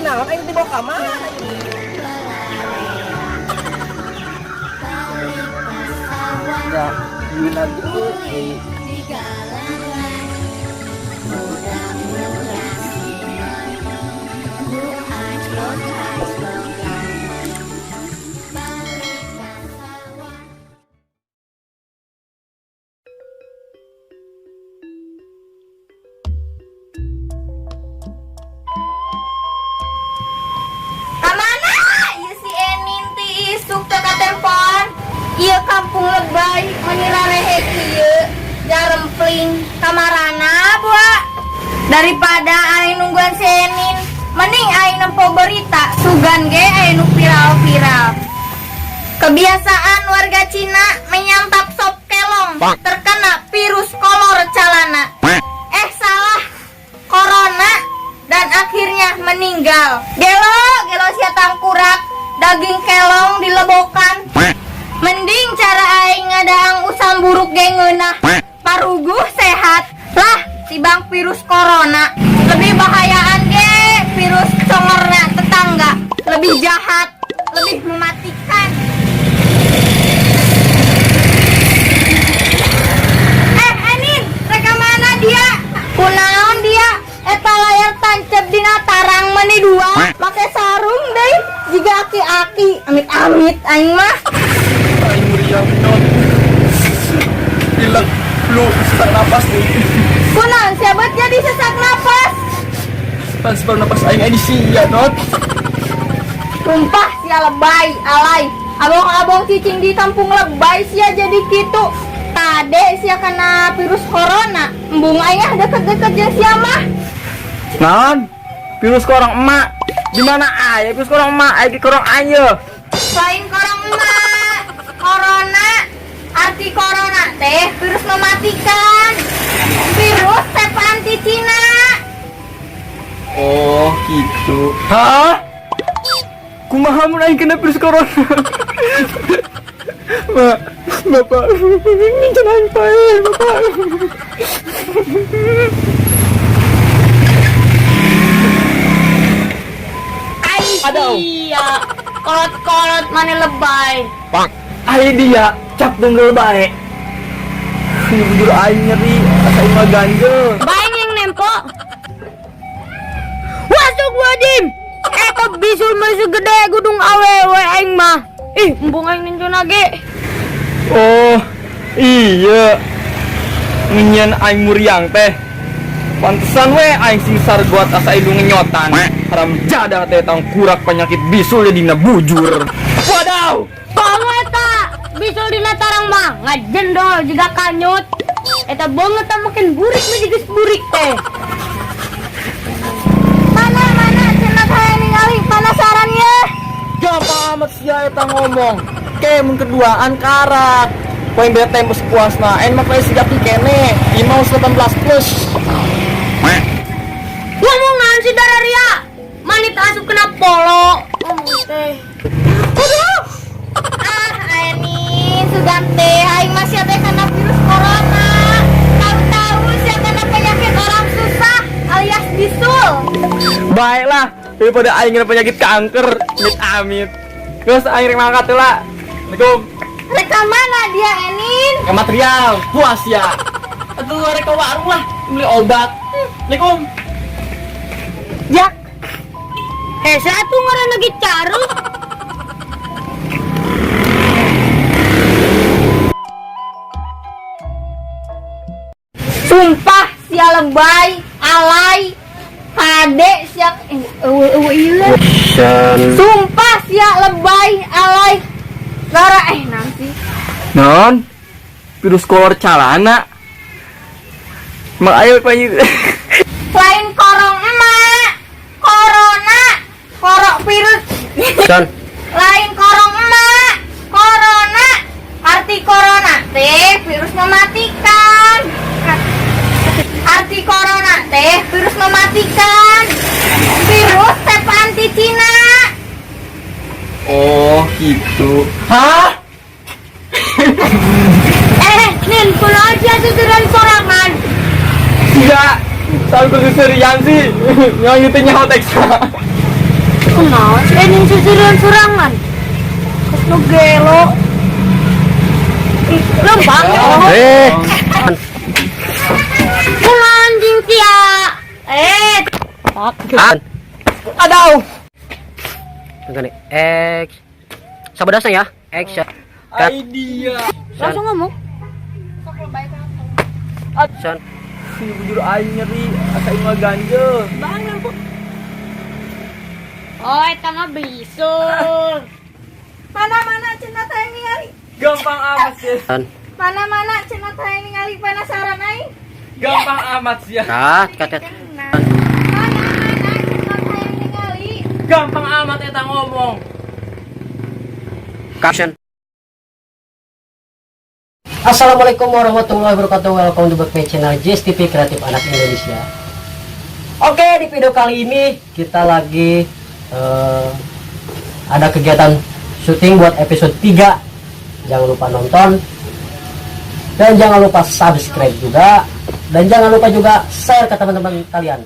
Naon aing dibawa ka mana? Ya, Yuna deui. Kamana? Ieu si Enin ti isuk teh katempon. Ieu kampung lebay meni rarehe kieu. Jarempling kamarana buah. Daripada aing nungguan si Enin, mending aing nempo berita sugan ge aya nu viral-viral. Kebiasaan warga Cina menyantap sop kelong terkena virus kolor calana. Eh salah, corona dan akhirnya meninggal. Gelo, gelo sia tangkurak, daging kelong dilebokan. Mending cara aing ngadaang usam buruk ge ngeunah. Paruguh sehat lah tibang virus corona. Lebih bahayaan ge virus congorna tetangga. Lebih jahat, lebih mematikan. Eh, Enin, rek mana dia? Kunaon dia? Eta layar tancep dina tarang meni dua, make sarung deui, jiga aki-aki. Amit-amit aing mah. Aing meriang non. Pilek, flu, sesak napas nih. Kunaon siapa jadi sesak napas? Pas baru napas aing aing sia not. Sumpah sia lebay, alay. Abong-abong cicing di kampung lebay sia jadi kitu. Tade sia kena virus corona. Embung aing ah deket-deket jeung sia mah. Naon? Virus korong emak. Di mana aya virus korong emak? Aya di korong ayo. Lain korong emak. Corona. Arti corona teh virus mematikan. Virus teh anti Cina. Oh, gitu. Hah? Kumaha mun aing kena virus corona? Mak, bapak, ini aing pae, bapak. Ai Aduh. sia. Kolot-kolot mana lebay. Ai dia cap denggel bae. Ini bujur aing nyeri, asa aing mah ganjel. Baing yang nempo. Masuk wajib. Eta bisul masuk gede gudung awewe aing mah. Ih, embung aing ninjuna ge. Oh, iya. Ngenyen aing muriang teh. Pantesan we aing singsar buat asa indung ngenyotan. Haram jadah teh tangkurak penyakit bisul jadi bujur. Wadaw. Komo eta bisul dina tarang mah ngajendol jiga kanyut. Eta banget makin burik mah geus burik teh. Mana mana cenah hayang ningali penasaran ye. Gampang amat sia eta ngomong. Ke mun keduaan karak. Poin beta tempo sepuasna. En mah play sigap kene. Imau 18 plus. Ngomong naon si Dararia? Manit asup kena polo. Ngomong teh. Aduh. Ah, Aini, sugan teh aing masih teh kena virus corona. Tahu-tahu sia kena penyakit orang susah alias bisul. Baiklah, daripada aing kena penyakit kanker. Amit amit. Terus aing rek mangkat heula. Assalamualaikum. Rek ka mana dia Enin? Ke material, puas ya. Aduh, rek ke warung lah, beli obat. Assalamualaikum. Jak. Eh, satu ngaran lagi carut. Sumpah sia lebay, alay, kade sia eueuh eueuh ieu. Sumpah sia lebay, alay. Lara eh nanti. Non, virus kolor calana. Mak ayo panyi. Lain korong emak, corona, korok virus. Son. Lain korong emak, corona. Arti corona teh virus mematikan. Arti corona teh virus mematikan. Virus teh anti Cina. Oh, gitu. Hah? Eh, Nin, kunaon sia susuran sorangan? Tidak. Sampai keserian sih. Yang itu nyawa teksa. Kunaon sih ini seuseurian sorangan? Kos nu gelo. Ih, lempang. Eh. Kumaha anjing sia? Eh, An. Aduh. Enggak nih. X. Sabadasna ya. Action. Cut. Idea. Langsung ngomong. Action. Ini bujur aing nyeri asa aing mah ganjel. Oh, eta mah bisul. Mana-mana cenah teh ningali. Gampang amat sih. An. Mana-mana cenah teh ningali, penasaran aing. Gampang amat sih. Cut, cut, cut. Mana-mana cenah teh ningali. Gampang amat eta ngomong. Action. Assalamualaikum warahmatullahi wabarakatuh. Welcome to back my channel JSTV Kreatif Anak Indonesia. Oke, di video kali ini kita lagi ada kegiatan syuting buat episode 3. Jangan lupa nonton dan jangan lupa subscribe juga dan jangan lupa juga share ke teman-teman kalian.